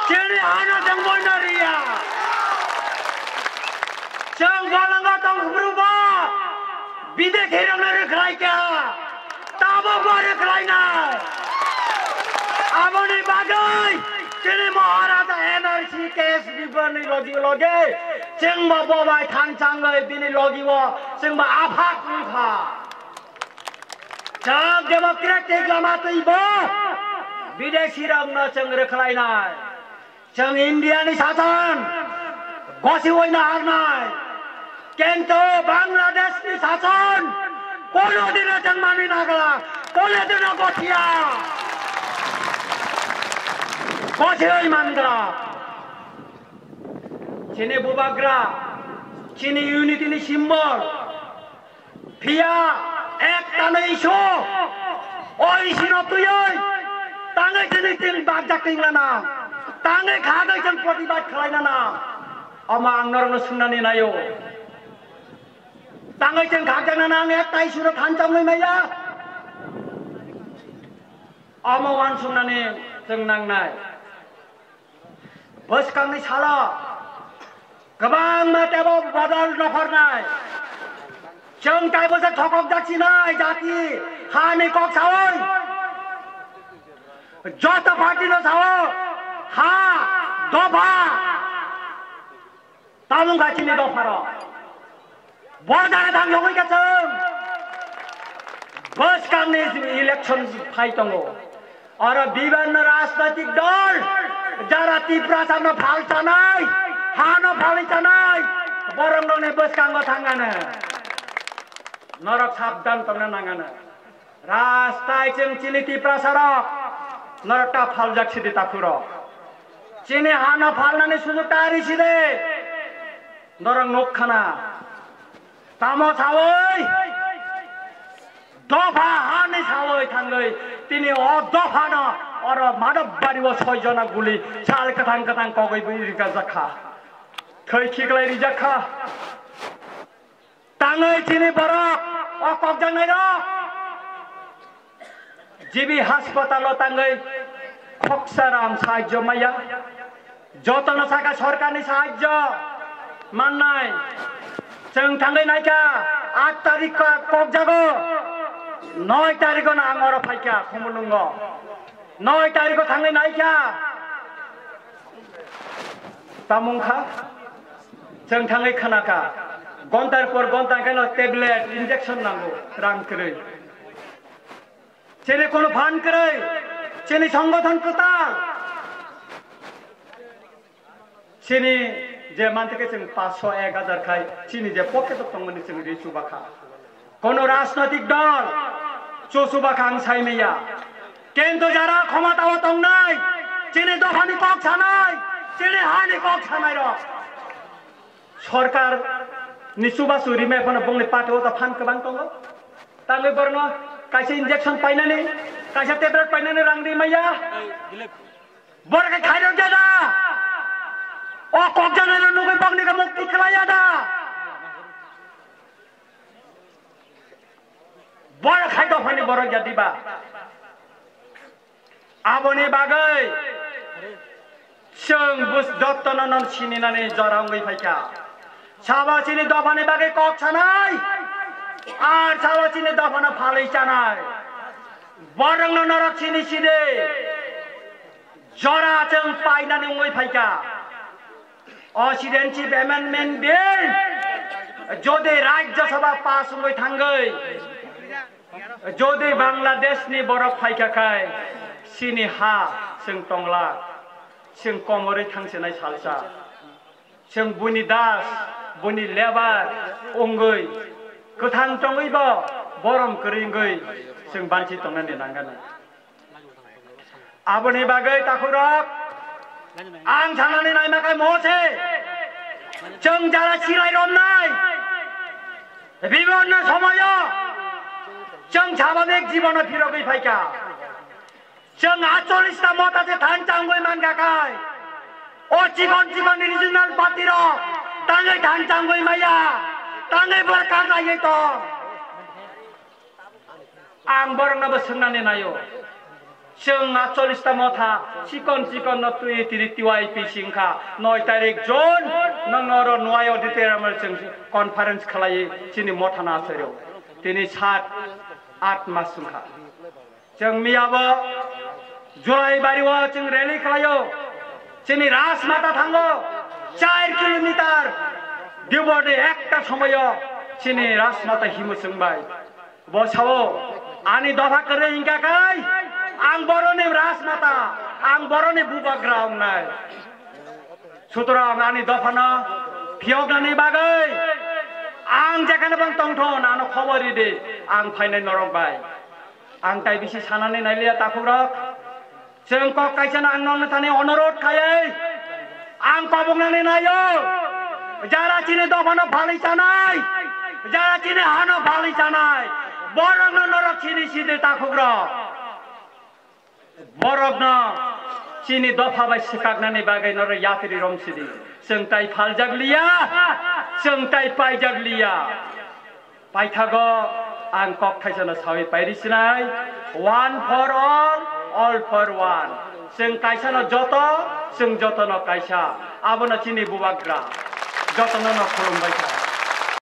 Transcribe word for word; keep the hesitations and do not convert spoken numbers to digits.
Chini hano chwng boino riya. Chwng bolongo tong hubru bo. Bide khirokno rwkhlai kha. Tabuk bo rwkhlainai. Aboni bagwi chini Maharaja N R C K S B ni logi loge chwng bo bobai thanchangwi bini logi o chwng bo aphak wngkha. Chwng democratic lama twi bo bidesi rokno chwng rwkhlainai. Chwng India ni sason gosiwi naharnai. Kintu Bangladesh ni sason kono dino chwng mani nagla, kono dino gosia. Gosiwi mangla. Chini bubagra, chini unity ni symbol. Phiya ekta no issue, o issue no twiwi tangwi tini tin bajak tingna nang, tangwi khagwi chwng protibad khlaina nang. Omo ang norokno swngnani naio. Tangwi chwng khakjakna nang, ekta issue no thansa wngwi maya. Omo uansuknani chwng nangnai. Bwskangni salo kwbangma tebo bodol nokhornai. Chwng taibo se thokokjak sinai jati hani kok sawi. Joto party no sao ha dopha. Tamung kha chini dopharo. Borjak thang yogwi khe chwng. Bwskangni election phai tongo. Oro bibhanno rajnaitik dol, jara Tiprasano phal chanai, hano phal chanai, borok nokni bwskango thangano. Norok sabdan tongna nangano. Rastai chwng chini Tiprasarok, norok ta phaljak sidi takhurok. Chini hano phalnani sujuk ta ri sidi. Norok nuk khana. Tamo sawi? Dopha hani sawi thangwi. Tini o dophano oro Madhobbario soi jona guli sal kwthang kwthang kogwi bwi rikajak kha. Thwi khiklai rijak kha. Tangwi chini borok o kokjaknairok G B hospital o tangwi khoksa ram sahajjo maya. Jotono saka sorkarni sahajjo mannai. Chwng thangwi naikha aat tarikh ko kokjago, noi tarikh o no ang oro phaikha Khumulwngo. Noi tarikh o thangwi naikha. Tamung kha, chwng thangwi khwnakha, gontar por gonta khe no tablet, injection nango, rang kwrwi. Chini kono phan kwrwi, chini songothon kwtal. Chini je mantike chwng paanch sho ek hajar khai, chini je pocket o tongmani chwng ri chubakha. Kono rajnoitik dol chuchubakha ang saimaya. Kintu jara khomotao tongnai, chini dophani kok sanai, chini hani kok sanai rok. Sorkar ni chubachu rimai phano bongni party o ta phan kwbang tongo. Tangwi borno kaisa injection painani, kaisa tablet painani rang rimaya. Borok khe khairok ya da. O kok janai no nugwi bongni khe mukti khlai ya da. Borok khai dophani borok ya diba? Aboni bagwi chwng bus jottono non sininani jora wngwi phaikha. Sabo chini dophani bagwi kok sanai, ar sabo chini dophano phalwi chanai. Borokno norok sini sidi. Jora chwng painani wngwi phaikha. O Citizenship Amendment Bill jodi Rajya Sabha pass wngwi thangwi, jodi Bangladesh ni borok phaikha khai, chini ha chwng tongla, chwng komorwi thangsinai salsa. Chwng buini das, buini lebar wngwi, kwthang tongwi bo borom kwrwi wngwi chwng banchi tongnani nangani. Aboni bagwi takhurok, ang sanani naima khe mo se, chwng jara silai romnai, bibhinno somoyo chwng swabhabik jibono phirogwi phaikha. Chwng atchollish ta mota je thanchangwi mangkha khai, o chikon chikon regional party rok tangwi thanchangwi maya, tangwi borok kajagwi tong. Ang borokno bo swngnani naio. Chwng atchollish ta motha chikon chikon no twi tini T Y P singkha. Noi tarik June nwng oro Nwai auditorium o chwng conference khlai chini motha no achairo. Tini sat at mas wngkha. Chwng miyabo July bari o chwng rally khlaio. Chini Rajmata thango char kilometer. Dibor ni ekta somoyo chini Rajmata himo chwng bai. Bo sao, ani dopha kwrwi hingkha kai, ang boroni Rajmata, ang boroni bubagra wngnai. Sutorang ani dophano phiyoknani bagwi ang jekhano bang tongthon, ano khobor ridi, ang phainai norok bai. Ang tai bisi sanani nailiya takhukrok. Chwng kok kaisa no ang nokni thani onorot khaiwi ang koboknani naio. Jara chini dophano phalwi chanai, jara chini hano phalwi chanai, borokno norok chini sidi takhukrok. Borokno chini dopha bai swkaknani bagwi norok yapri rom sidi. Chwng tai phaljak liya, chwng tai paijak liya. Paithago ang kok thaisano sawi pairi sinai, one for all, all for one. Chwng kaisano joto, chwng jotono kaisa. Abono chini bubagra. Jotono no khulumbai kha.